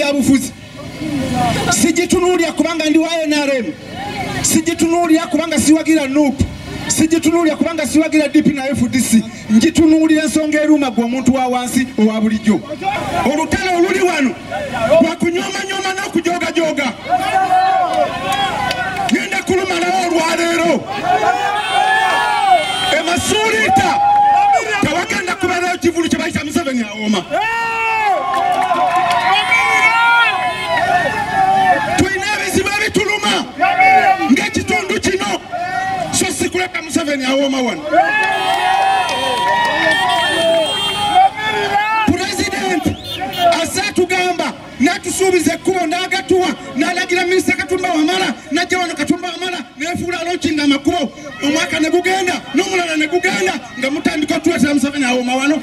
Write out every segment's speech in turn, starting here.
byabufuzi. Sijitunuulira kubanga ndi wa NRM, sijitunuulira kubanga siwagira NUP, sijitunuulira kubanga siwagira DP na FDC. Njitunuulira ensonga eruma gwe omuntu wa wansi owa bulijjo. Olutalo oluli wano lwa kunyoomanyoma n'okujoogajoga. Ngenda kulumalawo olwaleero. Emasuulita tewagenda kubeerayo kivulu kye bayita Museveni awooma. Tulina ebizibu ebituluma ng'ekitundu kino, so si kuleka Museveni awooma wano. Pulezidenti azze atugamba n'atusuubiza ekkubo n'agatuwa, n'alagira Minisita Katumba Wamala n'ajja wano Katumba Wamala neefuula alonkinga amakubo, omwaka ne gugenda n'omulala ne gugenda nga mutandika otuleetera Museveni awooma wano.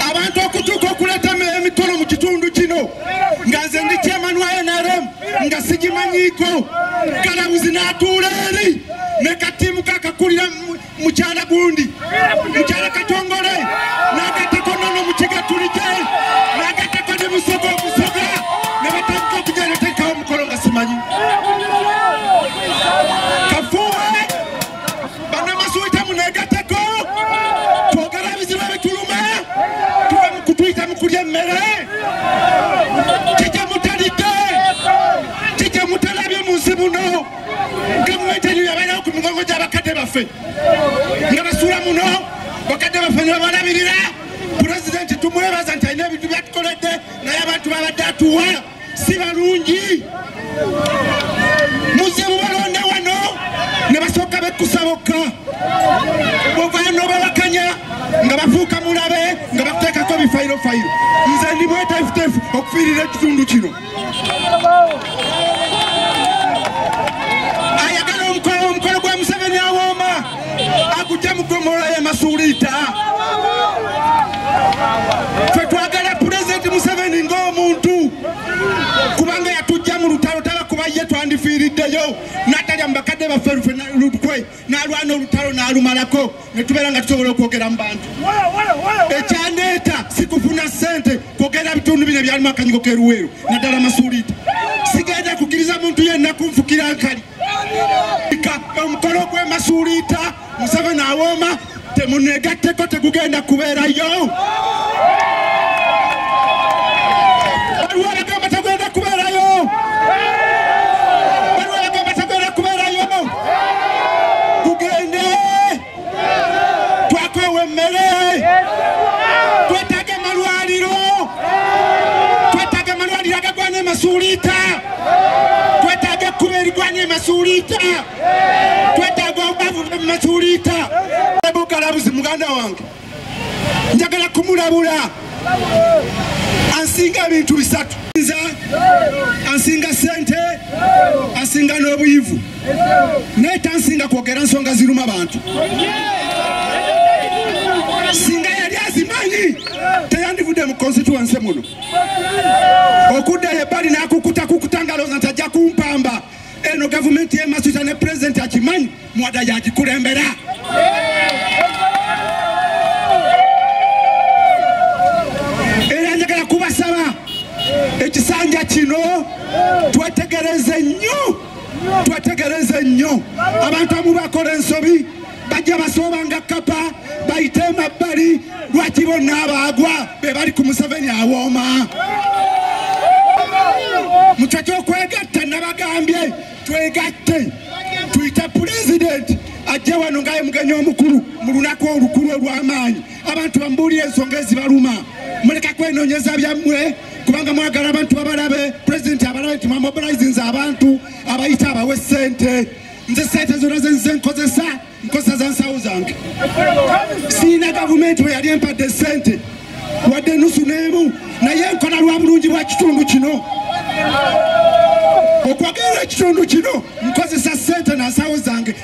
Abantu okutuuka okuleeta emikolo mu kitundu kino nga nze ndi chairman wa NRM nga sigimanyiiko, Galabuzi n'atuula eri ne katiimu kakakulira mukyala gundi, mukyala Katongole, n'agattako nono Mukiga Tulijje, n'agattako ne Busoga Obusoga, ne batandika okugenda oteekawo omukolo nga simanyi. Kafuuwe bannamasuuta muneegatteko twogere ebizibu ebituluma, tuve mu kutuyita mu kulya emmere. Kiki mutalidde? Kiki mutalabye mu nsi muno? Gavumenti eno yabeerawo ku migongo gy'abakadde baffe nga basuula muno, bakadde baffe ne babalabirira. Pulezidenti tumwebaza nti alina ebintu byatukoledde, naye abantu babadde atuwa si balungi. Muzze mubalonde wano ne basooka bekkusa bokka, bw'ovaayo n'obawakanya nga bafuuka mulabe, nga bakuteekako bifayirofayiro. Nze ndi mweteefuteefu okufiirira ekitundu kino. Ayagala omukolo gwa Museveni awooma agujja mu ggombolola y'e Masuuliita. Ffe twagala Pulezidenti Museveni ng'omuntu, kubanga yatujja mu lutalo, taba kuba ye twandifiiriddeyo n'atalya mu bakadde baffe lukwe, n'alwana olutalo n'alumalako ne tubeera nga tusobola okwogera mu bantu. Ekyandeeta si kufuna ssente kwogera bitundu bino ebyalimu akanyigo k'eruweero naddala Masuuliita. Sigenda kukkiriza muntu yenna kunfukira nkali. Omukolo gw'e Masuuliita Museveni awooma temuneegatteko, tegugenda kubeerayo. Waliwo abagamba tegugenda kubeerayo, waliwo abagamba tegugenda kubeerayo. Gugende, twakoowa emmere, twetaaga amalwaliro, twetaaga amalwaliro agagwana e Masuuliita, twetaaga ekkubo erigwana e Masuuliita, twetaaga obwavu mu Masuuliita. Galabuzi muganda wange njagala kumulabula, ansinga ebintu bisatu: ansinga ssente, ansinga n'obuyivu, naye tansinga kwogera nsonga ziruma bantu. Singa yali azimanyi teyandivudde mu constituency muno. Okuddayo ebbali n'akukutakukuta ng'alowooza nti ajja kumpamba. Eno gavumenti y'e Masuuliita ne pulezidenti akimanyi, Muwada yagikulembera. Era njagala kubasaba ekisanja kino twetegereze nnyo, twetegereze nnyo. Abantu abamu bakola ensobi, bajja basoobanga kkapa bayite emabbali. Lwaki bonna abaagwa be bali ku Museveni awooma? Mu kifo ky'okwegatta nabagambye twegatte, tuyite pulezidenti ajje wano nga ye mugenyi omukulu mu lunaku olukulu olw'amaanyi. Abantu bamubuulire ensonga ezibaluma, muleka kwenoonyeza byammwe kubanga mwagala abantu babalabe. Pulezidenti abalabe nti mwamobilizinze abantu, abayita abawe ssente. Nze ssente zonna ze nze nkozesa, nkozesa za nsawo zange. Siina gavumenti bwe yali empadde ssente wadde nusu n'emu, naye nkola lwa bulungi bwa kitundu kino. Okwagala ekitundu kino nkozesa ssente na nsawo zange.